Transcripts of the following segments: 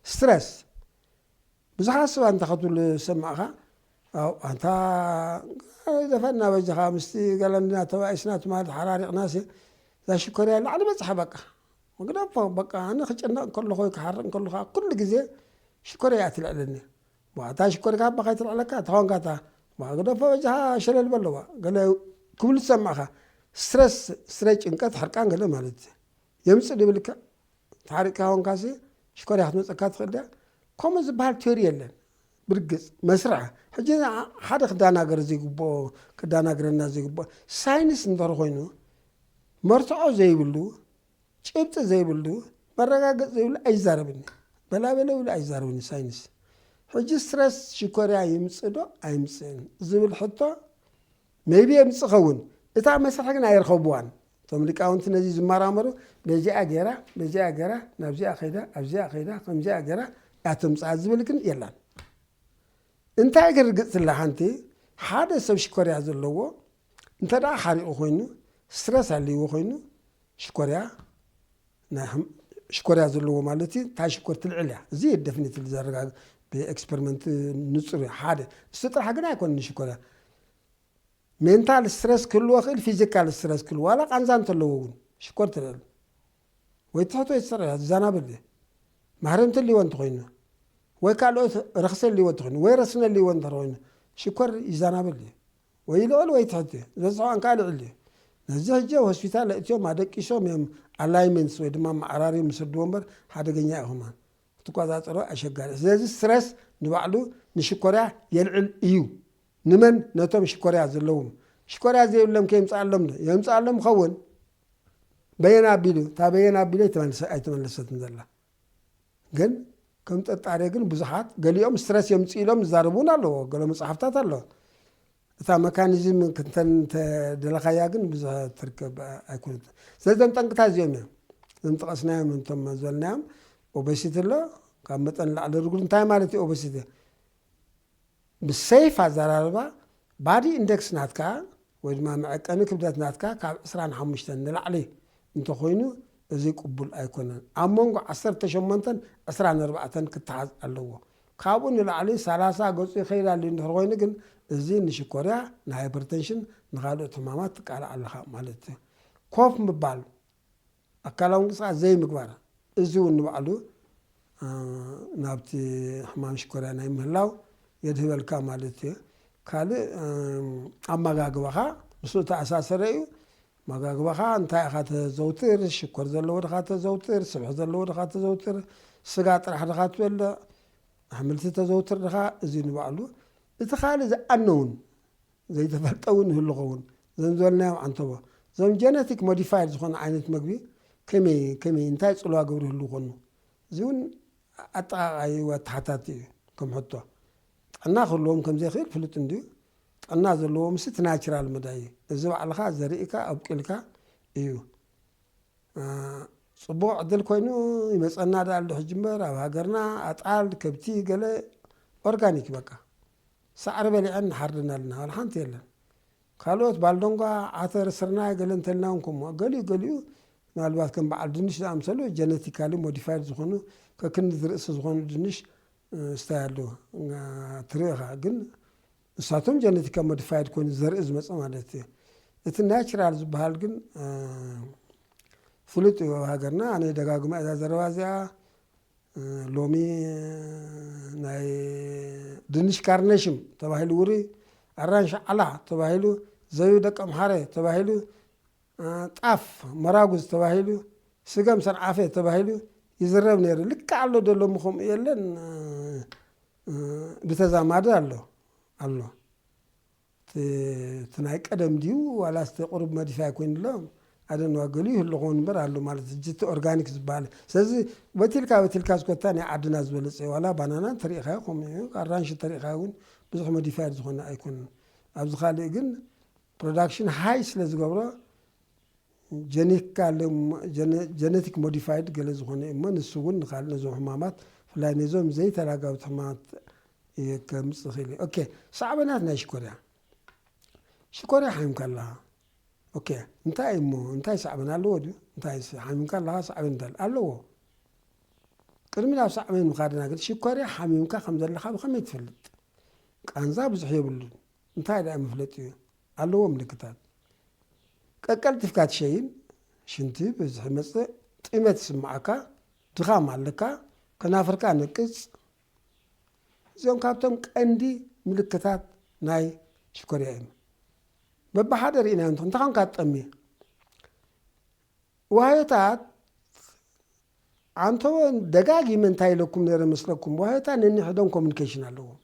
ስትረስ ብዙሓት ሰባት እንታይ ክትብሉ ዝሰማዕካ፣ ኣው ኣንታ ዘፈና በጃኻ ምስቲ ገለንድና ተባኢስና ትማሊ ተሓራሪቕናሲ እዛ ሽኮርያ ላዕሊ በፅሐ በቃ ግደፎ በቃ ኣነ ክጭነቕ እንከለኹ ወይ ክሓርቕ እንከለኹ ኩሉ ግዜ ሽኮርያ እያ ትልዕለኒ። እታ ሽኮር ካብ ባኻ ይትልዕለካ ተኾንካ እታ ግደፎ በጃኻ ሸለል በለዋ ገለ ክብሉ ትሰማዕካ። ስትረስ ስረ ጭንቀት ሕርቃን ገለ ማለት እዩ። የምፅእ ድብል ልክዕ ተሓሪቅካ ኾንካሲ ሽኮርያ ክትመፀካ ትኽእል ድያ? ከምኡ ዝበሃል ቴሪ የለን። ብርግፅ መስርሕ ሕጂ ሓደ ክዳናገር ዘይግብኦ ክዳናግረና ዘይግብኦ ሳይንስ እንተር ኮይኑ መርትዖ ዘይብሉ ጭብጢ ዘይብሉ መረጋገፂ ዘይብሉ ኣይዛረብን። በላበለ ብሉ ኣይዛረብን ሳይንስ። ሕጂ ስትረስ ሽኮርያ ይምፅእ ዶ ኣይምፅእን ዝብል ሕቶ maybe የምፅእ ኸውን። እታ መስርሕ ግን ኣይረኸብዋን። እቶም ሊቃውንቲ ነዚ ዝመራመሩ በዚኣ ገይራ በዚኣ ገይራ ናብዚኣ ከይዳ ኣብዚኣ ከይዳ ከምዚኣ ገይራ እያ ተምፅኣ ዝብል ግን የላን። እንታይ ግን ርግፅላ ሓንቲ ሓደ ሰብ ሽኮርያ ዘለዎ እንተ ደኣ ሓሪቑ ኮይኑ ስትረስ ኣልይዎ ኮይኑ ሽኮርያ ናይ ሕም- ሽኮርያ ዘለዎ ማለት እዩ። እንታይ ሽኮር ትልዕል እያ። እዚ ደፊኒትሊ ዘረጋግ ብኤክስፐሪመንት ንፁር እዩ። ሓደ እሱ ጥራሕ ግን ኣይኮንን ሽኮርያ ሜንታል ስትረስ ክህልዎ ክእል ፊዚካል ስትረስ ክህልዎ ዋላ ቃንዛ እንተለዎ እውን ሽኮር ትልዕል ወይ ትሕቶ ይትሰርሕ እያ ትዛናብል እየ። ማህረምቲ ሊዎ እንተኮይኑ ወይ ካልኦት ረክሰ ሊዎ እንተኮይኑ ወይ ረስነ ሊዎ እንተኮይኑ ሽኮር ይዛናብል እዩ። ወይ ይልዕል ወይ ትሕት እዩ ዝበዝሖ ኣንካ ልዕል እዩ። ነዚ ሕጂ ኣብ ሆስፒታል ለእትዮም ኣደቂሶም እዮም ኣላይመንትስ ወይ ድማ ማዕራሪ ምስድዎ እምበር ሓደገኛ እዩ ከማን ክትቆፃፀሮ ኣሸጋሪ። ስለዚ ስትረስ ንባዕሉ ንሽኮርያ የልዕል እዩ። ንመን ነቶም ሽኮርያ ዘለዎም ሽኮርያ ዘይብሎም ከየምፅኣሎም ዶ የምፅኣሎም ኸውን? በየን ኣቢሉ እታ በየን ኣቢሉ ኣይተመለሰትን ዘላ ግን ከም ጥርጣሬ ግን ብዙሓት ገሊኦም ስትረስ የምፅእ ኢሎም ዝዛረቡ እውን ኣለዎ። ገለ መፅሓፍታት ኣሎ። እታ መካኒዝም ክንተን እንተደለኻያ ግን ብዙሕ ትርከብ ኣይኮነት። ስለዚ እዞም ጠንቅታት እዚኦም እዮም እዞም ጠቐስናዮም እንቶም ዝበልናዮም ኦበሲቲ ኣሎ ካብ መጠን ላዕሊ ርጉድ እንታይ ማለት እዩ ኦበሲቲ? ብሰይፍ ኣዘራርባ ባዲ ኢንደክስ ናትካ ወይ ድማ መዐቀኒ ክብደት ናትካ ካብ ዕስራን ሓሙሽተን ንላዕሊ እንተኾይኑ እዚ ቅቡል ኣይኮነን። ኣብ መንጎ ዓሰርተ ሸሞንተን ዕስራን ኣርባዕተን ክተሓዝ ኣለዎ። ካብኡ ንላዕሊ ሰላሳ ገፁ ይኸይድ ኣሎ እንድሕር ኮይኑ ግን እዚ ንሽኮርያ ንሃይፐርተንሽን ንኻልኦት ሕማማት ትቃላዕ ኣለኻ ማለት እዩ። ኮፍ ምባል ኣካላዊ ምንቅስቃስ ዘይምግባር እዚ እውን ንባዕሉ ናብቲ ሕማም ሽኮርያ ናይ ምህላው የድህበልካ ማለት እዩ። ካልእ ኣመጋግባኻ ምስኡ ተኣሳሰረ እዩ። ኣመጋግባኻ እንታይ ኢኻ ተዘውትር? ሽኮር ዘለዎ ድኻ ተዘውትር? ስብሒ ዘለዎ ድኻ ተዘውትር? ስጋ ጥራሕ ድኻ ትበልዕ? ኣሕምልቲ ተዘውትር ድኻ? እዚ ንባዕሉ እቲ ካልእ ዝኣነውን ዘይተፈልጠ እውን ይህሉ ኸውን። እዞም ዝበልናዮም ዓንተቦ እዞም ጀነቲክ ሞዲፋይድ ዝኾነ ዓይነት መግቢ ከመይ ከመይ እንታይ ፅልዋ ገብሩ ይህሉ ይኾኑ? እዚ እውን ኣጠቃቃይ ኣተሓታቲ እዩ። ከም ሕቶ ጥዕና ክህልዎም ከም ዘይኽእል ፍሉጥ እንድዩ። ጥዕና ዘለዎ ምስ እቲ ናቹራል መዳይ እዩ። እዚ ባዕልኻ ዘርእካ ኣብቂልካ እዩ። ፅቡቕ ዕድል ኮይኑ ይመፀና ዳ ኣሎ ሕጂ እምበር ኣብ ሃገርና ኣጣል ከብቲ ገለ ኦርጋኒክ በቃ ሳዕሪ በሊዐን ንሓርድን ኣለና ዋላ ሓንቲ የለን። ካልኦት ባልደንጓ ዓተር ስርናይ ገለ እንተልና እውን ከምኡ ገሊኡ ገሊኡ ምናልባት ከም በዓል ድንሽ ዝኣምሰሉ ጀነቲካሊ ሞዲፋይድ ዝኾኑ ከክንዲ ርእሲ ዝኾኑ ድንሽ ስታይ ኣለዎ ትርኢ ኢኻ ግን ንሳቶም ጀነቲካ ሞዲፋይድ ኮይኑ ዘርኢ ዝመፀ ማለት እዩ። እቲ ናቹራል ዝበሃል ግን ፍሉጥ እዩ ኣብ ሃገርና። ኣነ ደጋግማ እዛ ዘረባ እዚኣ ሎሚ ናይ ድንሽ ካርነሽም ተባሂሉ ውሪ ኣራንሽ ዓላ ተባሂሉ ዘዩ ደቂ ኣምሓረ ተባሂሉ ጣፍ መራጉዝ ተባሂሉ ስገም ሰንዓፈ ተባሂሉ ይዝረብ ነይሩ። ልክዕ ኣሎ ዶ ሎሚ ከምኡ የለን? ብተዛማዲ ኣሎ ኣሎ እቲ ናይ ቀደም ድዩ ዋላ ስተ ቁሩብ መዲፋይ ኮይኑ ኣሎ ኣደን ዋገሉ ይህሉ ኸውን እምበር ኣሎ ማለት እቲ ኦርጋኒክ ዝበሃል። ስለዚ በቲልካ በቲልካ ዝኮታ ናይ ዓድና ዝበለፀ ዋላ ባናና እንተሪኢኻዮ ከምኡ እዩ ኣራንሽ እንተሪኢኻዮ እውን ብዙሕ መዲፋይ ዝኾነ ኣይኮነን። ኣብዚ ካልእ ግን ፕሮዳክሽን ሃይ ስለ ዝገብሮ ጀነቲካ ጀነቲክ ሞዲፋይድ ገለ ዝኾነ እሞ ንሱ እውን ንካልእ ነዞም ሕማማት ብፍላይ ነዞም ዘይተላጋብቲ ሕማማት ከምፅእ ክእል እዩ። ኦኬ ሳዕበናት ናይ ሽኮርያ ሽኮርያ ሓሚምካ ኣለኻ። ኦኬ እንታይ እሞ እንታይ ሳዕበን ኣለዎ ድዩ? እንታይ ሓሚምካ ኣለኻ ሳዕበን እንታይ ኣለዎ? ቅድሚ ናብ ሳዕቤን ምኻድና ግን ሽኮርያ ሓሚምካ ከም ዘለኻ ብኸመይ ትፈልጥ? ቃንዛ ብዙሕ የብሉን። እንታይ ደኣ መፍለጢ እዩ? ኣለዎ ምልክታት። ቀቀልጢፍካ ትሸይን፣ ሽንቲ ብዝሒ መጽእ፣ ጥመት ይስምዓካ፣ ድኻም ኣለካ፣ ከናፍርካ ነቅጽ። እዚኦም ካብቶም ቀንዲ ምልክታት ናይ ሽኮርያ እዮም። በብሓደ ርኢናዮ እንተ-፣ እንተኾንካ ትጠሚ። ዋህዮታት ኣንተወ ደጋጊመ እንታይ ኢለኩም ነይረ መስለኩም? ዋህዮታት ነንሕዶም ኮሚኒኬሽን ኣለዎም።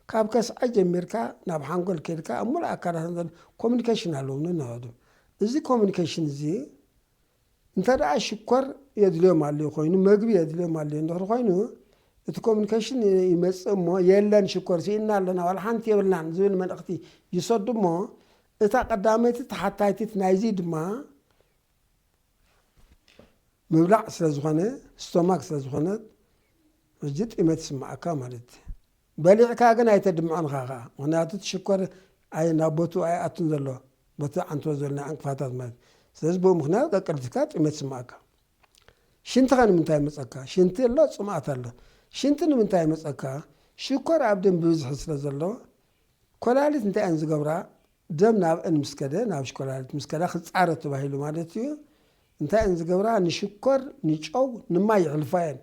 ካብ ከስዐ ጀሚርካ ናብ ሓንጎል ከይድካ ኣብ ሙሉእ ኣካላትና ዘሎ ኮሚኒኬሽን ኣለዎም ነንሕዶም። እዚ ኮሚኒኬሽን እዚ እንተ ደኣ ሽኮር የድልዮም ኣልዩ ኮይኑ፣ መግቢ የድልዮም ኣልዩ እንድሕር ኮይኑ፣ እቲ ኮሚኒኬሽን ይመጽእ እሞ፣ የለን ሽኮር ስኢና ኣለና፣ ዋላ ሓንቲ የብልናን ዝብል መልእኽቲ ይሰዱ እሞ፣ እታ ቀዳመይቲ ተሓታይቲት ናይዚ ድማ ምብላዕ ስለ ዝኾነ፣ ስቶማክ ስለ ዝኾነት፣ ሕጂ ጥሜት ይስምዓካ ማለት እዩ። በሊዕካ ግን ኣይተድምዖን ኢኻ ኸኣ። ምኽንያቱ እቲ ሽኮር ኣይ-፣ ናብ ቦትኡ ኣይኣቱን ዘሎ፣ በቲ ዓንቶ ዘሎ ናይ ዕንቅፋታት ማለት። ስለዚ ብኡ ምኽንያት ቀቀልጢፍካ ጥሜት ይስምዓካ። ሽንቲ ኸ ንምንታይ ይመጸካ? ሽንቲ ኣሎ፣ ጽምኣት ኣሎ። ሽንቲ ንምንታይ ይመጸካ? ሽኮር ኣብ ደም ብብዝሒ ስለ ዘሎ፣ ኮላሊት እንታይ እየን ዝገብራ? ደም ናብአን ምስ ከደ፣ ናብ ኮላሊት ምስ ከዳ ክጻረ ተባሂሉ ማለት እዩ። እንታይ እየን ዝገብራ? ንሽኮር፣ ንጨው፣ ንማይ የሕልፋ እየን።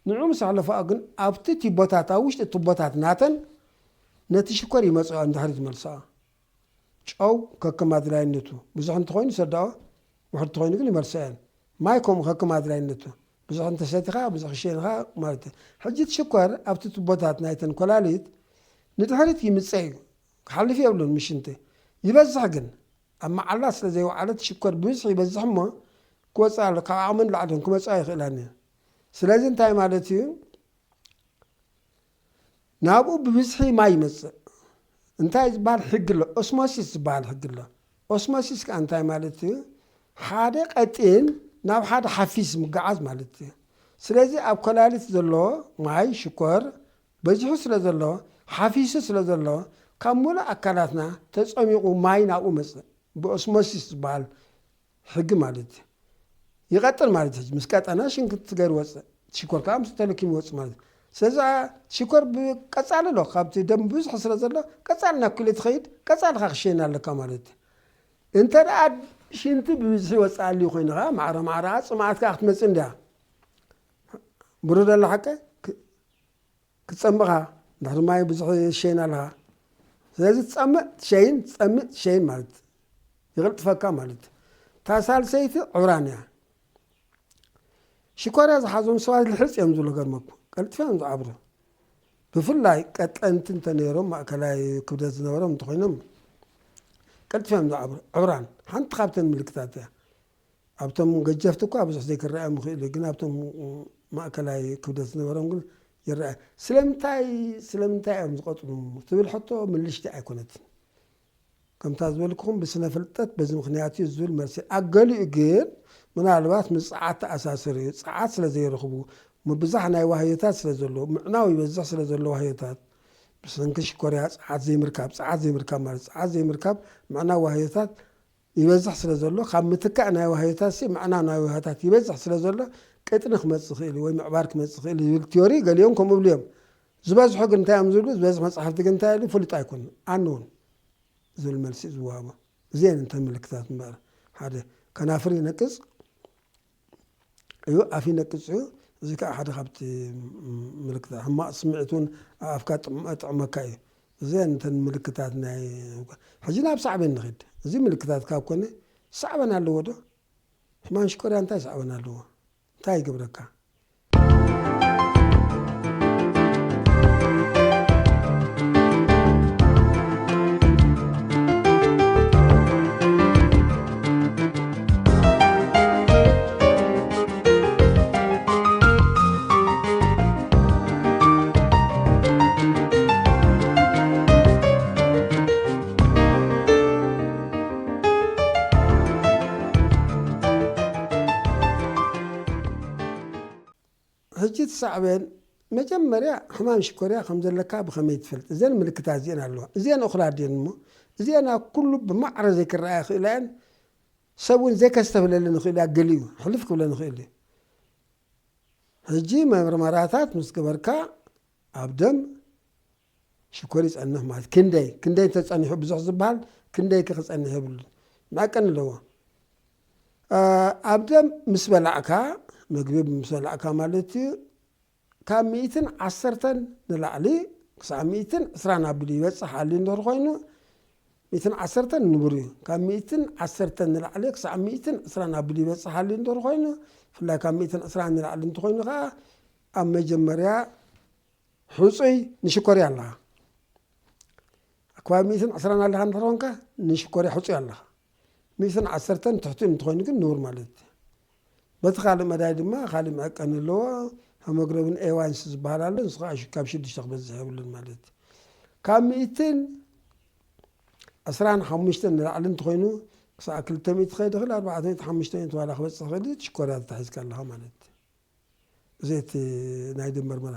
ንዑ ምስ ኣሕለፋኦ ግን ኣብቲ ቱቦታት፣ ኣብ ውሽጢ ቱቦታት ናተን ነቲ ሽኮር ይመጽኦ፣ ንድሕሪት ይመልስኦ። ጨው ከከም ኣድላይነቱ፣ ብዙሕ እንተኾይኑ ይሰድኦ፣ ውሑድ እንተኾይኑ ግን ይመልስኦ እየን። ማይ ከምኡ ከከም ኣድላይነቱ፣ ብዙሕ እንተሰቲኻ፣ ብዙሕ ክሸይንኻ ማለት እዩ። ሕጂ እቲ ሽኮር ኣብቲ ቱቦታት ናይተን ኮላሊት ንድሕሪት ይምጸእ እዩ፣ ክሓልፍ የብሉን ምሽንቲ። ይበዝሕ ግን፣ ኣብ መዓላ ስለ ዘይወዓለት ሽኮር ብብዝሒ ይበዝሕ እሞ ክወጽእ ኣሎ፣ ካብ ዓቕሚ ንላዕሊ ክመጽኣ ይኽእላን እየን። ስለዚ እንታይ ማለት እዩ? ናብኡ ብብዝሒ ማይ ይመጽእ። እንታይ ዝበሃል ሕጊ ኣሎ? ኦስሞሲስ ዝበሃል ሕጊ ኣሎ። ኦስሞሲስ ከኣ እንታይ ማለት እዩ? ሓደ ቀጢን ናብ ሓደ ሓፊስ ምጉዓዝ ማለት እዩ። ስለዚ ኣብ ኮላሊት ዘሎ ማይ፣ ሽኮር፣ በዚሑ ስለ ዘሎ፣ ሓፊሱ ስለ ዘሎ፣ ካብ ሙሉእ ኣካላትና ተጸሚቑ ማይ ናብኡ መጽእ። ብኦስሞሲስ ዝበሃል ሕጊ ማለት እዩ። ይቐጥን ማለት እዩ። ምስ ቀጠነ ሽንቲ ገይሩ ወፅእ። ሽኮር ከዓ ምስ ተለኪሙ ይወፅእ ማለት እዩ። ስለዚ ሽኮር ብቀፃሊ ኣሎ። ካብቲ ደም ብዙሕ ስለ ዘሎ ቀፃሊ ናብ ኩሌት ትኸይድ፣ ቀፃሊ ከዓ ክሸይን ኣለካ ማለት እዩ። እንተ ደኣ ሽንቲ ብብዝሒ ይወፅእ ኣልዩ ኮይኑ ከዓ ማዕረ ማዕረ ከዓ ፅምኣት ከዓ ክትመፅእ እንድያ። ብሩህ ደላ ሓቀ? ክ-፣ ክትጸምእ ኢኻ፣ እንድሕሪ ማይ ብዙሕ ትሸይን ኣለኻ። ስለዚ ትጸምእ ትሸይን፣ ትጸምእ ትሸይን ማለት ይቕልጥፈካ ማለት እዩ። እታ ሳልሰይቲ ዕብራን እያ። ሽኮርያ ዝሓዞም ሰባት ልሕጽ እዮም ዝብሉ፣ ገርመኩም። ቀልጢፎም እዮም ዝዓብሩ። ብፍላይ ቀጠንቲ እንተ ነይሮም፣ ማእከላይ ክብደት ዝነበሮም እንተኾይኖም፣ ቀልጢፎም እዮም ዝዓብሩ። ዕብራን ሓንቲ ካብተን ምልክታት እያ። ኣብቶም ገጀፍቲ እኳ ብዙሕ ዘይክረኣዮም ይኽእል እዩ፣ ግን ኣብቶም ማእከላይ ክብደት ዝነበሮም ግን ይረኣ። ስለምንታይ፣ ስለምንታይ እዮም ዝቐጥኑ ትብል ሕቶ ምልሽቲ ኣይኮነትን። ከምታ ዝበልኩኹም ብስነ ፍልጠት በዚ ምኽንያት እዩ ዝብል መልሲ። ኣብ ገሊኡ ግን ምናልባት ምስ ጸዓት ተኣሳሰር እዩ። ጸዓት ስለ ዘይረኽቡ፣ ምብዛሕ ናይ ዋህዮታት ስለ ዘለዎ፣ ምዕናው ይበዝሕ ስለ ዘሎ ዋህዮታት፣ ብሰንኪ ሽኮርያ ጸዓት ዘይምርካብ፣ ጸዓት ዘይምርካብ ማለት ጸዓት ዘይምርካብ ምዕናው ዋህዮታት ይበዝሕ ስለ ዘሎ፣ ካብ ምትካእ ናይ ዋህዮታት ሲ ምዕናው ናይ ዋህዮታት ይበዝሕ ስለ ዘሎ፣ ቅጥኒ ክመጽእ ይኽእል እዩ ወይ ምዕባር ክመጽእ ይኽእል እዩ ዝብል ቲዮሪ ገሊኦም ከምኡ ይብሉ እዮም። ዝበዝሑ ግን እንታይ እዮም ዝብሉ? ዝበዝሑ መጻሕፍቲ ግን እንታይ ይብሉ? ፍሉጥ ኣይኮኑን። ኣንውን ዝብል መልሲ እዩ ዝወሃቦ። እዚአን እንተን ምልክታት እምበኣር፣ ሓደ ከናፍር ይነቅጽ እዩ፣ ኣፍ ይነቅጽ እዩ። እዚ ከዓ ሓደ ካብቲ ምልክታት፣ ሕማቕ ስምዒት እውን ኣብ ኣፍካ ጥዕም-፣ ጥዕመካ እዩ። እዚአን እንተን ምልክታት ናይ፣ ሕጂ ናብ ሳዕቤን ንኺድ። እዚ ምልክታት ካብ ኮነ ሳዕበን ኣለዎ ዶ? ሕማም ሽኮርያ እንታይ ሳዕበን ኣለዎ? እንታይ ይገብረካ? ሕጂ እቲ ሳዕቤን፣ መጀመርያ ሕማም ሽኮርያ ከም ዘለካ ብኸመይ ትፈልጥ? እዘን ምልክታት እዚአን ኣለዋ። እዚአን እኹላት ድየን እሞ፣ እዚአን ኣብ ኩሉ ብማዕረ ዘይክረኣያ ይኽእላ እየን። ሰብ እውን ዘይከስተብለለን ይኽእል እዩ፣ ኣብ ገሊኡ ሕልፍ ክብለን ይኽእል እዩ። ሕጂ መርመራታት ምስ ገበርካ ኣብ ደም ሽኮር ይጸንሕ ማለት ክንደይ ክንደይ ተጸኒሑ ብዙሕ ዝበሃል ክንደይ ክጸንሕ የብሉን መዕቀን ኣለዎ። ኣብ ደም ምስ በላዕካ መግቢ ምስ በላዕካ ማለት እዩ ካብ ሚእትን ዓሰርተን ንላዕሊ ክሳብ ሚእትን ዕስራን ኣቢሉ ይበጽሕ ኣልዩ እንድሕር ኮይኑ ሚእትን ዓሰርተን ንቡር እዩ። ካብ ሚእትን ዓሰርተን ንላዕሊ ክሳብ ሚእትን ዕስራን ኣቢሉ ይበጽሕ ኣልዩ እንድሕር ኮይኑ ብፍላይ ካብ ሚእትን ዕስራን ንላዕሊ እንተኮይኑ ከዓ ኣብ መጀመርያ ሕፁይ ንሽኮርያ ኣለኻ። ኣብ ከባቢ ሚእትን ዕስራን ኣለኻ እንድሕር ኮንካ ንሽኮርያ ሕፁይ ኣለኻ። ሚእትን ዓሰርተን ትሕቲ እንተኮይኑ ግን ንቡር ማለት እዩ። በቲ ካልእ መዳይ ድማ ካልእ መዕቀኒ ኣለዎ። ሄሞግሎቢን ኤዋንስ ዝበሃል ኣሎ። ንሱ ከዓ ካብ ሽዱሽተ ክበዝሕ የብሉን ማለት እዩ። ካብ ሚእትን ዕስራን ሓሙሽተን ንላዕሊ እንተኮይኑ ክሳዕ ክልተ ሚእቲ ክኸይድ ይኽእል፣ ኣርባዕተ ሚእቲ ሓሙሽተ ሚእቲ ዋላ ክበፅሕ ይኽእል እዩ። እቲ ሽኮርያ ተታሒዝካ ኣለኻ ማለት እዩ። እዚ እቲ ናይ ደም መርመራ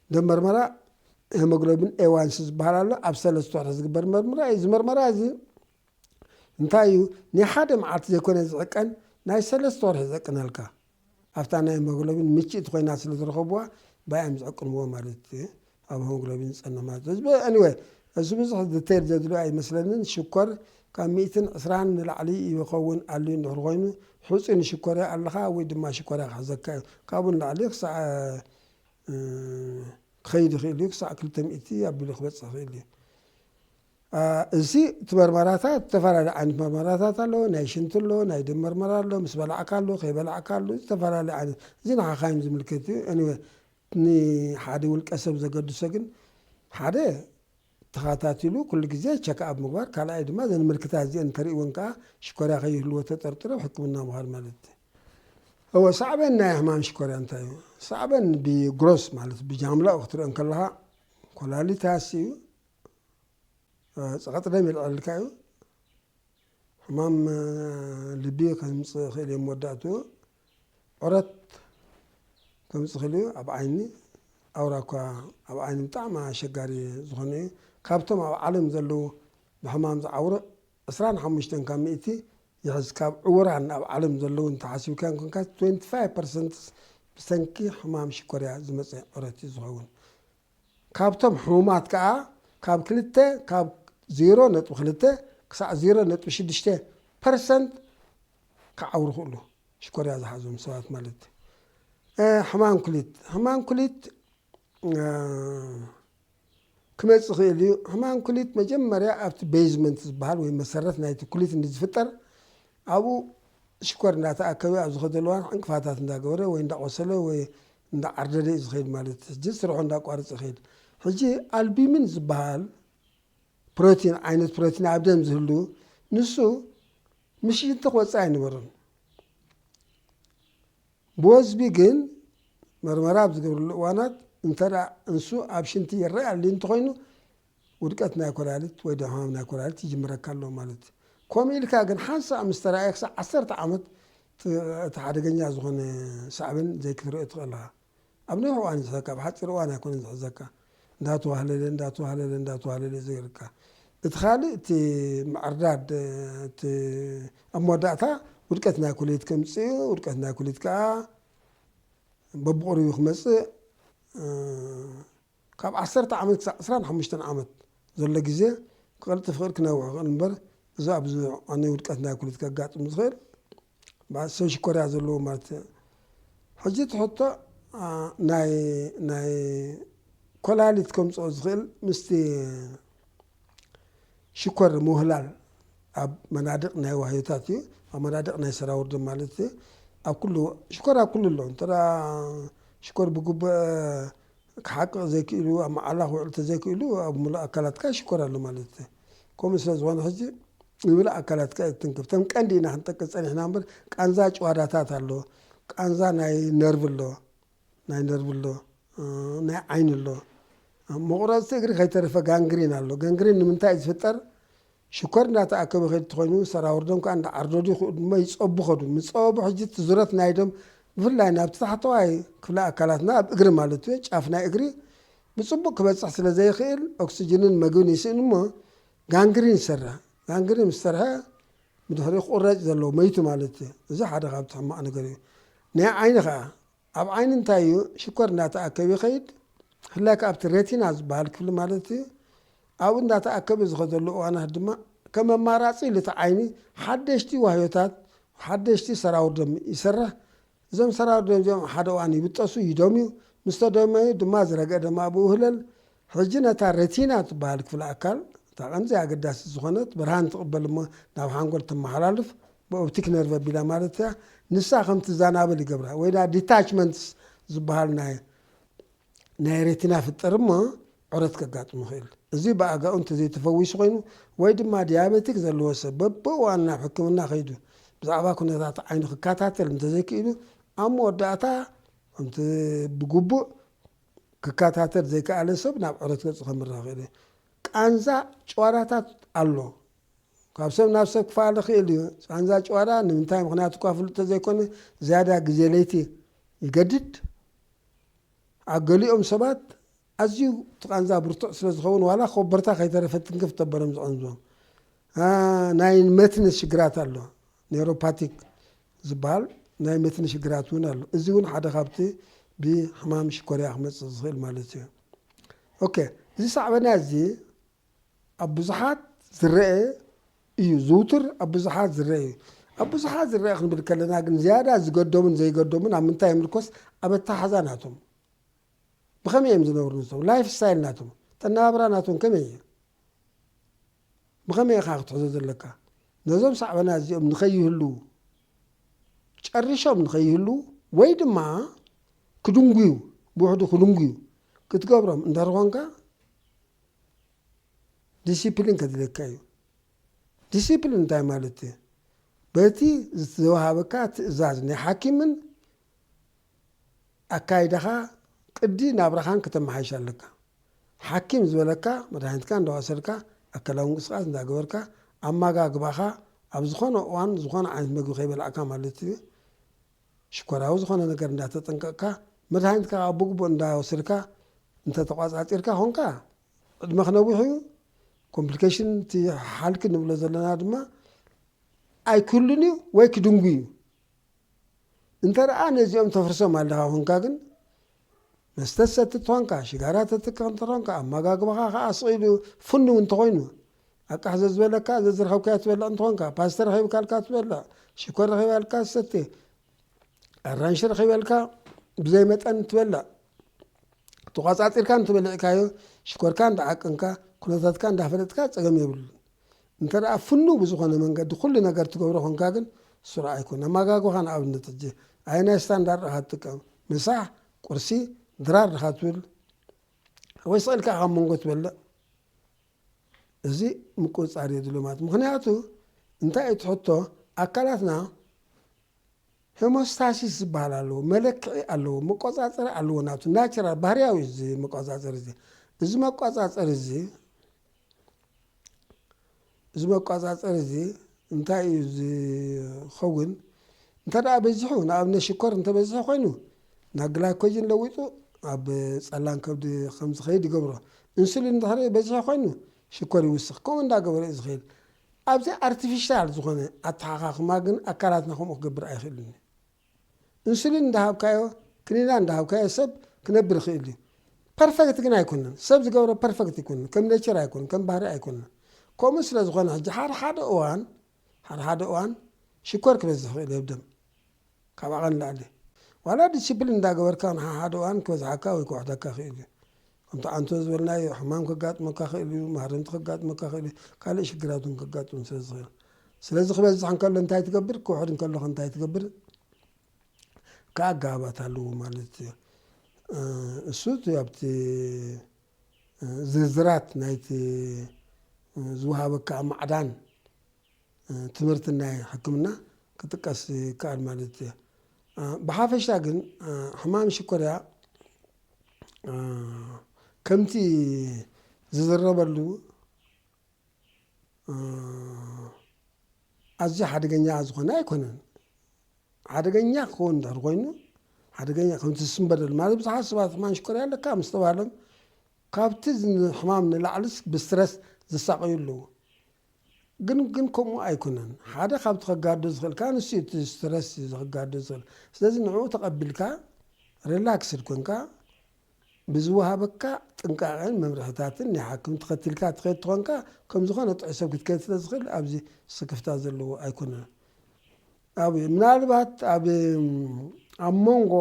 ደም መርመራ ሄሞግሎቢን ኤዋንስ ዝበሃል ኣሎ። ኣብ ሰለስተ ወርሒ ዝግበር መርመራ እዩ። እዚ መርመራ እዚ እንታይ እዩ? ናይ ሓደ መዓልቲ ዘይኮነ ዝዕቀን ናይ ሰለስተ ወርሒ ዝዕቅነልካ ኣብታ ናይ ሄሞግሎቢን ምችእቲ ኮይና ስለ ዝረኸብዋ ባይ እዮም ዝዕቅንዎ ማለት እዩ። ኣብ ሄሞግሎቢን ዝጸንሕ ማለት እዩ። Anyway እዚ ብዙሕ ዲቴል ዘድልዮ ኣይመስለንን። ሽኮር ካብ ሚእትን ዕስራን ንላዕሊ ይኸውን ኣልዩ እንድሕር ኮይኑ ሕፁይ ንሽኮርያ ኣለኻ ወይ ድማ ሽኮርያ ክሕዘካ እዩ። ካብኡ ንላዕሊ ክሳዕ ክኸይድ ይኽእል እዩ። ክሳዕ ክልተ ሚእቲ ኣቢሉ ክበፅሕ ይኽእል እዩ። እዚ እቲ መርመራታት ዝተፈላለዩ ዓይነት መርመራታት ኣለዎ። ናይ ሽንቲ ኣሎ፣ ናይ ደም መርመራ ኣሎ፣ ምስ በላዕካ ኣሎ፣ ከይበላዕካ ኣሎ፣ ዝተፈላለዩ ዓይነት። እዚ ንሓኻይም ዝምልከት እዩ። Anyway ንሓደ ውልቀ ሰብ ዘገድሶ ግን ሓደ ተኸታቲሉ ኩሉ ግዜ ቸክኣፕ ምግባር፣ ካልኣይ ድማ ዘን ምልክታት እዚአን እንተርእይወን ከዓ ሽኮርያ ከይህልዎ ተጠርጢሮም ሕክምና ምኻድ ማለት እዩ። እወ ሳዕቤን ናይ ሕማም ሽኮርያ እንታይ እዩ? ሳዕቤን ብግሮስ ማለት ብጃምላኡ ክትሪኦ እንከለኻ ኮላሊት ያሲ እዩ፣ ፀቐጥ ደም ይልዕልካ እዩ፣ ሕማም ልቢ ከምፅእ ይኽእል እዩ መወዳእትኡ፣ ዑረት ከምፅእ ይኽእል እዩ ኣብ ዓይኒ፣ ኣውራ እኳ ኣብ ዓይኒ ብጣዕሚ ኣሸጋሪ ዝኾነ እዩ። ካብቶም ኣብ ዓለም ዘለዉ ብሕማም ዝዓውሩ ዕስራን ሓሙሽተን ካብ ሚእቲ ይሕዝ። ካብ ዕውራን ኣብ ዓለም ዘለዉ እንተሓሲብካዮም ኮንካ ትዌንቲ ፋይቭ ፐርሰንት ብሰንኪ ሕማም ሽኮርያ ዝመፀ ዑረት እዩ ዝኸውን። ካብቶም ሕሙማት ከዓ ካብ ክልተ ካብ ዜሮ ነጥቢ ክልተ ክሳዕ ዜሮ ነጥቢ ሽዱሽተ ፐርሰንት ክዓውሩ ክእሉ ሽኮርያ ዝሓዞም ሰባት ማለት እዩ። ሕማም ኩሊት ሕማም ኩሊት ክመፅእ ይኽእል እዩ። ሕማም ኩሊት መጀመርያ ኣብቲ ቤዝመንት ዝበሃል ወይ መሰረት ናይቲ ኩሊት እንዲ ዝፍጠር ኣብኡ ሽኮር እንዳተኣከበ ኣብ ዝኸደሉ እዋን ዕንቅፋታት እንዳገበረ ወይ እንዳቆሰለ ወይ እንዳዓርደደ እዩ ዝኸይድ ማለት እዩ። ሕጂ ስርሑ እንዳቋርፅ ይኸይድ። ሕጂ ኣልቢሚን ዝበሃል ፕሮቲን ዓይነት ፕሮቲን ኣብ ደም ዝህሉ ንሱ ምሽንቲ ክወፅእ ኣይነበሮን። ብወዝቢ ግን መርመራ ኣብ ዝገብርሉ እዋናት እንተ ንሱ ኣብ ሽንቲ ይረአ ኣሊ እንተኮይኑ ውድቀት ናይ ኮላሊት ወይ ድማ ሕማም ናይ ኮላሊት ይጅምረካ ኣሎ ማለት እዩ። ከምኡ ኢልካ ግን ሓንሳእ ምስ ተረኣየ ክሳብ ዓሰርተ ዓመት እቲ ሓደገኛ ዝኾነ ሳዕቤን ዘይክትርእዮ ትኽእል ኢኻ። ኣብ ነዊሕ እዋን ዝሕዘካ፣ ኣብ ሓፂር እዋን ኣይኮነን ዝሕዘካ። እንዳተዋህለለ እንዳተዋህለለ እንዳተዋህለለ ዝገርካ። እቲ ካልእ እቲ ምዕርዳድ እቲ ኣብ መወዳእታ ውድቀት ናይ ኩሊት ከምፅእ እዩ። ውድቀት ናይ ኩሊት ከዓ በብቕርቡ ክመፅእ ካብ ዓሰርተ ዓመት ክሳብ ዕስራን ሓሙሽተን ዓመት ዘሎ ግዜ ክቐልጥፍ ይኽእል ክነውሕ ይኽእል እምበር እዚ ኣብዚ ዓነይ ውድቀት ናይ ኩሊት ከጋጥም ዝኽእል ብዓሰብ ሽኮርያ ዘለዎ ማለት እዩ። ሕጂ እቲ ሕቶ ናይ ናይ ኮላሊት ከምፅኦ ዝኽእል ምስቲ ሽኮር ምውህላል ኣብ መናድቕ ናይ ዋህዮታት እዩ። ኣብ መናድቕ ናይ ሰራውር ደም ማለት እዩ። ኣብ ኩሉ ሽኮር ኣብ ኩሉ ኣሎ እንተ ሽኮር ብግቡእ ክሓቅቕ ዘይክእሉ ኣብ መዓላ ክውዕል ተዘይክእሉ ኣብ ሙሉእ ኣካላትካ ሽኮር ኣሎ ማለት እዩ። ከምኡ ስለ ዝኾነ ሕጂ ንብለ ኣካላትካ እዩ ትንክፍ። እቶም ቀንዲ ኢና ክንጠቅስ ጸኒሕና እምበር ቃንዛ ጭዋዳታት ኣሎ፣ ቃንዛ ናይ ነርቭ ኣሎ፣ ናይ ነርቭ ኣሎ፣ ናይ ዓይኒ ኣሎ። መቑረፅቲ እግሪ ከይተረፈ ጋንግሪን ኣሎ። ጋንግሪን ንምንታይ እዩ ዝፍጠር? ሽኮር እንዳተኣከበ ከይድ ተኮይኑ ሰራውር ደም ከዓ እንዳዓርደዱ ይኽእሉ ድማ ይፀቡ ከዱ። ምፀበቡ ሕጂ እቲ ዙረት ናይ ደም ብፍላይ ናብቲ ታሕተዋይ ክፍለ ኣካላትና ኣብ እግሪ ማለት እዩ ጫፍ ናይ እግሪ ብፅቡቅ ክበፅሕ ስለ ዘይኽእል ኦክስጅንን መግብን ይስእን እሞ ጋንግሪን ይሰርሕ። ጋንግሪን ምስ ሰርሐ ብድሕሪኡ ክቁረጭ ዘለዎ መይቱ ማለት እዩ። እዚ ሓደ ካብቲ ሕማቕ ነገር እዩ። ናይ ዓይኒ ከዓ ኣብ ዓይኒ እንታይ እዩ? ሽኮር እናተኣከበ ይኸይድ። ብፍላይ ከኣ ኣብቲ ሬቲና ዝበሃል ክፍሊ ማለት እዩ። ኣብኡ እንዳተኣከበ ዝኸደሉ እዋናት ድማ ከም ኣማራጺ ኢሉ እቲ ዓይኒ ሓደሽቲ ዋህዮታት፣ ሓደሽቲ ሰራውር ደም ይሰርሕ። እዞም ሰራውር ደም እዚኦም ሓደ እዋን ይብጠሱ፣ ይደምዩ። ምስ ተደመዩ ድማ ዝረግአ ደም ኣብኡ ይውህለል። ሕጂ ነታ ሬቲና ትበሃል ክፍሊ ኣካል፣ እታ ቀንዲ ኣገዳሲ ዝኾነት ብርሃን ትቕበል እሞ ናብ ሓንጎል ትመሓላልፍ፣ ብኦፕቲክ ነርቭ ኣቢላ ማለት እያ። ንሳ ከም ትዛናበል ይገብራ፣ ወይ ዳ ዲታችመንትስ ዝበሃል ናይ ናይ ሬቲና ፍጠር እሞ ዑረት ከጋጥሙ ይኽእል። እዚ ብኣጋኡ እንተዘይተፈዊሱ ኮይኑ ወይ ድማ ዲያቤቲክ ዘለዎ ሰብ በብእዋኑ ናብ ሕክምና ከይዱ ብዛዕባ ኩነታት ዓይኑ ክከታተል እንተዘይክኢሉ፣ ኣብ መወዳእታ ከምቲ ብግቡእ ክከታተል ዘይከኣለ ሰብ ናብ ዑረት ገጹ ከምርህ ይኽእል እዩ። ቃንዛ ጭዋዳታት ኣሎ። ካብ ሰብ ናብ ሰብ ክፈላለ ይኽእል እዩ። ቃንዛ ጭዋዳ ንምንታይ ምኽንያት እኳ ፍሉጥ ተዘይኮነ ዝያዳ ግዜ ለይቲ ይገድድ። ኣብ ገሊኦም ሰባት ኣዝዩ እቲ ቃንዛ ብርቱዕ ስለ ዝኸውን ዋላ ኮበርታ ከይተረፈ ትንክፍ ተበሎም ዝቐንዞም። አ፣ ናይ መትኒ ሽግራት ኣሎ። ኔውሮፓቲክ ዝበሃል ናይ መትኒ ሽግራት እውን ኣሎ። እዚ እውን ሓደ ካብቲ ብሕማም ሽኮርያ ክመጽእ ዝኽእል ማለት እዩ። ኦኬ፣ እዚ ሳዕበና እዚ ኣብ ብዙሓት ዝረአ እዩ። ዝውቱር ኣብ ብዙሓት ዝረአ እዩ። ኣብ ብዙሓት ዝረአ ክንብል ከለና ግን ዝያዳ ዝገደሙን ዘይገደሙን ኣብ ምንታይ ይምርኮስ? ኣብ ኣተሓዛ ናቶም። ብኸመይ እዮም ዝነብሩ ንሶም? ላይፍ ስታይል ናቶም፣ ኣተነባብራ ናቶም ከመይ እዩ? ብኸመይ ኢኻ ክትሕዞ ዘለካ? ነዞም ሳዕበና እዚኦም ንኸይህልዉ፣ ጨሪሾም ንኸይህልዉ ወይ ድማ ክድንጉዩ፣ ብውሕዱ ክድንጉዩ ክትገብሮም እንድሕር ኾንካ፣ ዲሲፕሊን ከድልየካ እዩ። ዲሲፕሊን እንታይ ማለት እዩ? በቲ ዝተዋሃበካ ትእዛዝ ናይ ሓኪምን ኣካይዳኻ ቅዲ ናብራኻን ከተመሓይሽ ኣለካ። ሓኪም ዝበለካ መድሃኒትካ እንዳወሰድካ፣ ኣካላዊ ምንቅስቃስ እንዳገበርካ፣ ኣመጋግባኻ ኣብ ዝኾነ እዋን ዝኾነ ዓይነት መግቢ ከይበላዕካ ማለት እዩ። ሽኮራዊ ዝኾነ ነገር እንዳተጠንቀቕካ፣ መድሃኒትካ ኣብ ብግቡእ እንዳወሰድካ እንተተቋጻጺርካ ኾንካ፣ ዕድመ ክነዊሕ እዩ። ኮምፕሊኬሽን እቲ ሓልኪ ንብሎ ዘለና ድማ ኣይክህሉን እዩ ወይ ክድንጉ እዩ። እንተ ደኣ ነዚኦም ተፍርሶም ኣለኻ ኾንካ ግን፣ መስተ ትሰቲ እንተኾንካ፣ ሽጋራ ተትክኽ እንተኾንካ፣ ኣመጋግባኻ ኸዓ ስቕ ኢሉ ፍኑው እንተኾይኑ፣ ኣቃሕ ዘዝበለካ፣ ዘዝረኸብካዮ ትበልዕ እንተኾንካ፣ ፓስተ ረኺብካልካ ትበልዕ፣ ሽኮር ረኺባልካ ትሰቲ፣ ኣራንሺ ረኺበልካ ብዘይ መጠን ትበልዕ፣ ተቋጻጺርካ እንተበሊዕካዮ፣ ሽኮርካ እንዳዓቀንካ፣ ኩነታትካ እንዳፈለጥካ ጸገም የብሉን። እንተ ደኣ ፍኑው ብዝኾነ መንገዲ ኩሉ ነገር ትገብሮ ኾንካ ግን ስሩዕ ኣይኮነን። ኣመጋግባኻ ንኣብነት ሕጂ ኣየናይ ስታንዳርድ ኢኻ ትጥቀም? ምሳሕ፣ ቁርሲ፣ ድራር ዲኻ ትብል? ወይ ስቕ ኢልካ ካብ መንጎ ትበልዕ? እዚ ምቁጽጻር የድልዮ ማለት። ምኽንያቱ እንታይ እቲ ሕቶ? ኣካላትና ሆሞስታሲስ ዝበሃል ኣለዎ፣ መለክዒ ኣለዎ፣ መቆጻጸሪ ኣለዎ ናቱ ናቹራል ባህርያዊ እዩ እዚ መቆጻጸሪ እዚ። እዚ መቆጻጸሪ እዚ፣ እዚ መቆጻጸሪ እዚ እንታይ እዩ ዝኸውን? እንተ ደኣ በዚሑ፣ ንኣብነት ሽኮር እንተበዚሑ ኮይኑ ናብ ግላይኮጅን ለዊጡ ኣብ ጸላም ከብዲ ከም ዝኸይድ ይገብሮ። ኢንሱሊን እንድሕሪ በዚሑ ኮይኑ ሽኮር ይውስኽ። ከምኡ እንዳገበረ እዩ ዝኸይድ። ኣብዚ ኣርቲፊሻል ዝኾነ ኣተሓኻኽማ ግን ኣካላትና ከምኡ ክገብር ኣይኽእልን እዩ። ኢንሱሊን እንዳሃብካዮ፣ ክኒና እንዳሃብካዮ ሰብ ክነብር ይኽእል እዩ። ፐርፈክት ግን ኣይኮነን። ሰብ ዝገብሮ ፐርፈክት ኣይኮነን። ከም ኔቸር ኣይኮነን፣ ከም ባህሪ ኣይኮነን። ከምኡ ስለ ዝኾነ ሕጂ ሓደ ሓደ እዋን፣ ሓደ ሓደ እዋን ሽኮር ክበዝሕ ይኽእል እዩ ኣብ ደም። ካብ ዓቐን ንላዕሊ። ዋላ ዲሲፕሊን እንዳገበርካ ንሓ-፣ ሓደ እዋን ክበዝሓካ ወይ ክውሕደካ ይኽእል እዩ። ከምቲ ኣንቶ ዝበልናዮ ሕማም ከጋጥመካ ይኽእል እዩ፣ ማህረምቲ ከጋጥመካ ይኽእል እዩ፣ ካልእ ሽግራት እውን ከጋጥም ስለ ዝኽእል። ስለዚ ክበዝሕ እንከሎ እንታይ ትገብር፣ ክውሕድ እንከሎ ከ እንታይ ትገብር? ከኣ ኣገባባት ኣለዎ ማለት እዩ። እ፣ እሱ እቲ ኣብቲ፣ እ፣ ዝርዝራት ናይቲ፣ እ፣ ዝወሃበካ ማዕዳን፣ እ፣ ትምህርቲ ናይ ሕክምና ክጥቀስ ይከኣል ማለት እዩ። እ፣ ብሓፈሻ ግን፣ እ፣ ሕማም ሽኮርያ፣ እ፣ ከምቲ ዝዝረበሉ፣ እ፣ ኣዝዩ ሓደገኛ ዝኾነ ኣይኮነን። ሓደገኛ ክኸውን እንድሕር ኮይኑ፣ ሓደገኛ ከምቲ ዝስንበደሉ ማለት ብዙሓት ሰባት ሕማም ሽኮርያ ኣለካ ምስ ተባህሎም፣ ካብቲ ዝ-፣ ሕማም ንላዕልስ ብስትረስ ዝሳቐዩ ኣለዉ። ግን፣ ግን ከምኡ ኣይኮነን። ሓደ ካብቲ ከጋዶ ዝኽእል ከኣ ንሱ እዩ፣ እቲ ስትረስ እዩ ከጋዶ ዝኽእል። ስለዚ ንዕኡ ተቐቢልካ ሪላክስድ ኮንካ ብዝወሃበካ ጥንቃቐን መምርሕታትን ናይ ሓኪም ተኸቲልካ ትኸይድ ተኾንካ ከም ዝኾነ ጥዑይ ሰብ ክትከይድ ስለ ዝኽእል ኣብዚ ስክፍታ ዘለዎ ኣይኮነን። ኣብ ምናልባት ኣብ ኣብ መንጎ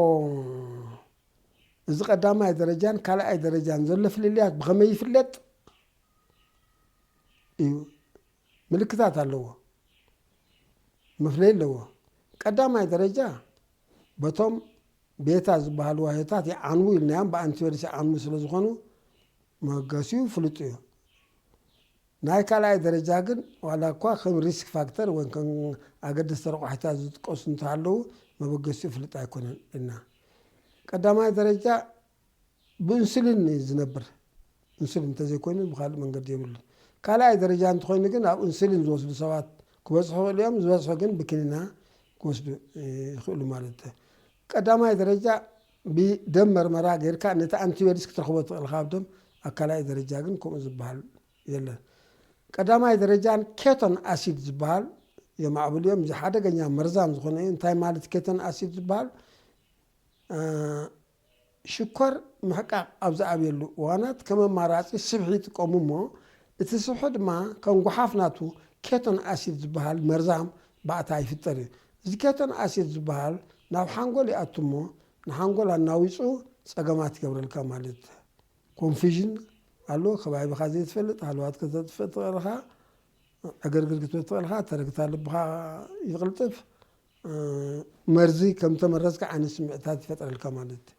እዚ ቀዳማይ ደረጃን ካልኣይ ደረጃን ዘሎ ፍልልያት ብኸመይ ይፍለጥ እዩ? ምልክታት ኣለዎ፣ መፍለይ ኣለዎ። ቀዳማይ ደረጃ በቶም ቤታ ዝበሃሉ ዋህዮታት ይዓንዉ ኢልናዮም፣ ብኣንቲበዲስ ይዓንዉ ስለ ዝኾኑ መበገሲኡ ፍሉጥ እዩ። ናይ ካልኣይ ደረጃ ግን ዋላ እኳ ከም ሪስክ ፋክተር ወይ ከም ኣገደስቲ ረቋሒታት ዝጥቀሱ እንተሃለዉ መበገሲኡ ፍሉጥ ኣይኮነን ኢልና። ቀዳማይ ደረጃ ብኢንሱሊን እዩ ዝነብር። ኢንሱሊን እንተዘይኮይኑ ብኻልእ መንገዲ የብሉን። ካልኣይ ደረጃ እንተኾይኑ ግን ኣብ ኢንሱሊን ዝወስዱ ሰባት ክበዝሑ ይኽእሉ እዮም። ዝበዝሑ ግን ብክኒና ክወስዱ ይኽእሉ ማለት እዩ። ቀዳማይ ደረጃ ብደም መርመራ ጌርካ ነቲ ኣንቲበዲስ ክትረኽቦ ትኽእል ኢኻ ኣብ ደም። ኣብ ካልኣይ ደረጃ ግን ከምኡ ዝበሃል የለን። ቀዳማይ ደረጃን ኬቶን ኣሲድ ዝበሃል የማዕብሉ እዮም። እዚ ሓደገኛ መርዛም ዝኾነ እዩ። እንታይ ማለት ኬቶን ኣሲድ ዝበሃል? ሽኮር ምሕቃቕ ኣብ ዝኣብየሉ እዋናት ከም ኣማራጺ ስብሒ ይጥቀሙ እሞ እቲ ስብሒ ድማ ከም ጓሓፍ ናቱ ኬቶን ኣሲድ ዝበሃል መርዛም ባእታ ይፍጠር እዩ። እዚ ኬቶን ኣሲድ ዝበሃል ናብ ሓንጎል ይኣቱ እሞ ንሓንጎል ኣናዊጹ ጸገማት ይገብረልካ ማለት እዩ። ኮንፊዥን ኣሎ፣ ከባቢኻ ዘይትፈልጥ ሃለዋት ከተጥፍእ ትኽእል ኢኻ፣ ዕግርግር ክትብል ትኽእል ኢኻ፣ ተረግታ ልብኻ ይቕልጥፍ፣ መርዚ ከም ተመረዝካ ዓይነት ስምዒታት ይፈጥረልካ ማለት እዩ።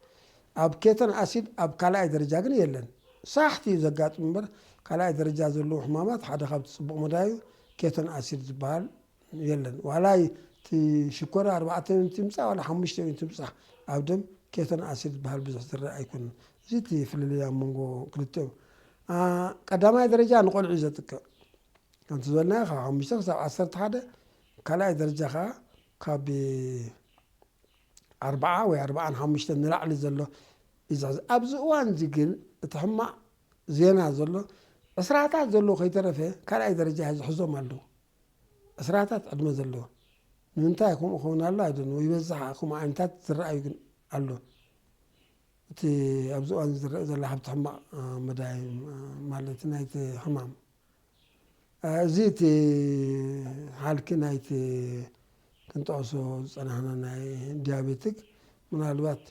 ኣብ ኬቶን ኣሲድ ኣብ ካልኣይ ደረጃ ግን የለን። ሳሕቲ እዩ ዘጋጥም እምበር ካልኣይ ደረጃ ዘለዉ ሕማማት ሓደ ካብቲ ጽቡቕ መዳዩ ኬቶን ኣሲድ ዝበሃል የለን። ዋላ እቲ ሽኮር ኣርባዕተ ዩኒት ይምጻእ ዋላ ሓሙሽተ ዩኒት ይምጻእ ኣብ ደም ኬቶን ኣሲድ ዝበሃል ብዙሕ ዝረአ ኣይኮነን። እዚ እቲ ፍልልይ ኣብ መንጎ ክልቲኦም። ቀዳማይ ደረጃ ንቆልዑ እዩ ዘጥቅዕ። ከምቲ ዝበልናዮ ካብ ሓሙሽተ ክሳብ ዓሰርተ ሓደ፣ ካልኣይ ደረጃ ከዓ ካብ ኣርባዓ ወይ ኣርባዓን ሓሙሽተን ንላዕሊ ዘሎ እዩ ዝሕዝ። ኣብዚ እዋን እዚ ግን እቲ ሕማቕ ዜና ዘሎ ዕስራታት ዘለዎ ከይተረፈ ካልኣይ ደረጃ ዝሕዞም ኣለዉ። ዕስራታት ዕድመ ዘለዎ ንምንታይ ከምኡ ክኸውን ኣሎ ኣይደን ወይ በዛሕ ከምኡ ዓይነታት ዝረኣዩ ግን ኣሎ። እቲ ኣብዚ እዋን ዝረአ ዘሎ ሓብቲ ሕማቕ መዳይ ማለት ናይቲ ሕማም እዚ እቲ ሓልኪ ናይቲ ክንጠቕሶ ዝጸናሕና ናይ ዲያቤቲክ ምናልባት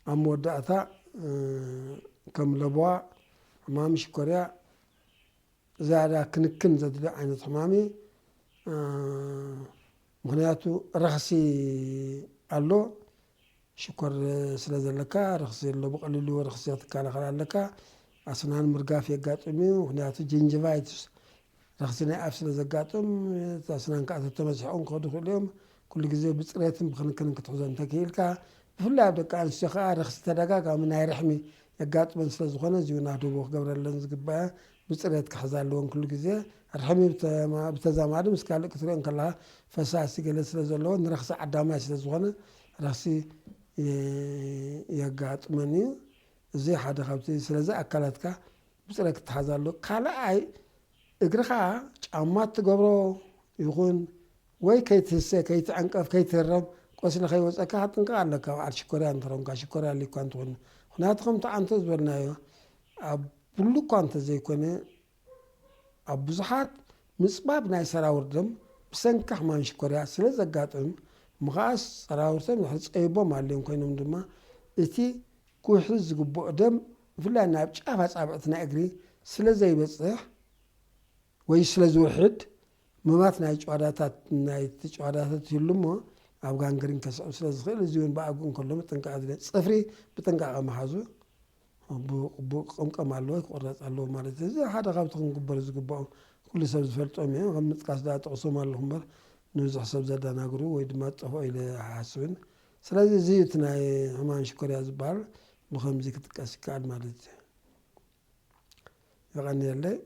ኣብ መወዳእታ ከም ለበዋ ሕማም ሽኮርያ ዝያዳ ክንክን ዘድልዮ ዓይነት ሕማም እዩ። ምኽንያቱ ረኽሲ ኣሎ። ሽኮር ስለ ዘለካ ረኽሲ ኣሎ፣ ብቐሊሉ ረኽሲ ክትከላኸል ኣለካ። ኣስናን ምርጋፍ የጋጥም እዩ፣ ምኽንያቱ ጀንጅቫይትስ ረኽሲ ናይ ኣፍ ስለ ዘጋጥም ኣስናን ከዓ ተተመሲሖም ክኸዱ ይኽእሉ እዮም። ኩሉ ግዜ ብፅሬትን ብክንክንን ክትሕዞ እንተክኢልካ፣ ብፍላይ ኣብ ደቂ ኣንስትዮ ከዓ ረኽሲ ተደጋጋሚ ናይ ርሕሚ የጋጥመን ስለ ዝኾነ እዚውን ኣድህቦ ክገብረለን ዝግባእ ብፅሬት ክሕዛ ኣለወን ኩሉ ግዜ። ርሕሚ ብተዛማዲ ምስ ካልእ ክትሪኦ እንከለኻ ፈሳሲ ገለ ስለ ዘለዎ ንረኽሲ ዓዳማይ ስለ ዝኾነ ረኽሲ የጋጥመን እዩ። እዚ ሓደ ካብቲ ስለዚ ኣካላትካ ብፅሬት ክትሓዝ ኣሎ። ካልኣይ እግርኻ ጫማ እትገብሮ ይኹን ወይ ከይትህሰ፣ ከይትዕንቀፍ፣ ከይትህረም፣ ቆስሊ ከይወፀካ ክትጥንቀቕ ኣለካ። በዓል ሽኮርያ እንተኾንካ፣ ሽኮርያ ኣልዩካ እንተኾይኑ። ምኽንያቱ ከምቲ ኣንተ ዝበልናዮ ኣብ ኩሉ እኳ እንተዘይኮነ ኣብ ብዙሓት ምፅባብ ናይ ሰራውር ደም ብሰንኪ ሕማም ሽኮርያ ስለ ዘጋጥም፣ ምኽኣስ ሰራውርቶም ጸይቦም ኣልዮም ኮይኖም ድማ እቲ ክውሕዝ ዝግብኦ ደም ብፍላይ ናብ ጫፍ ኣጻብዕቲ ናይ እግሪ ስለ ዘይበጽሕ ወይ ስለ ዝውሕድ ምማት ናይ ጭዋዳታት ናይቲ ጭዋዳታት ይህሉ እሞ ኣብ ጋንግሪን ከስዕብ ስለ ዝኽእል እዚ እውን ብኣግኡ እንከሎ ጥንቃቐ ዝደሊ ጽፍሪ ብጥንቃቐ ምሓዙ ብቕቡእ ክቕምቀም ኣለዎ፣ ክቑረጽ ኣለዎ ማለት እዩ። እዚ ሓደ ካብቲ ክንግበሩ ዝግብኦም ኩሉ ሰብ ዝፈልጦም እዮም። ከም ምጥቃስ ደኣ ጠቕሶም ኣለኹ እምበር ንብዙሕ ሰብ ዘደናግሩ ወይ ድማ ዝጠፍኦ ኢለ ኣይሓስብን። ስለዚ እዚ እዩ እቲ ናይ ሕማም ሽኮርያ ዝበሃል ብኸምዚ ክጥቀስ ይከኣል ማለት እዩ። የቐንየለይ።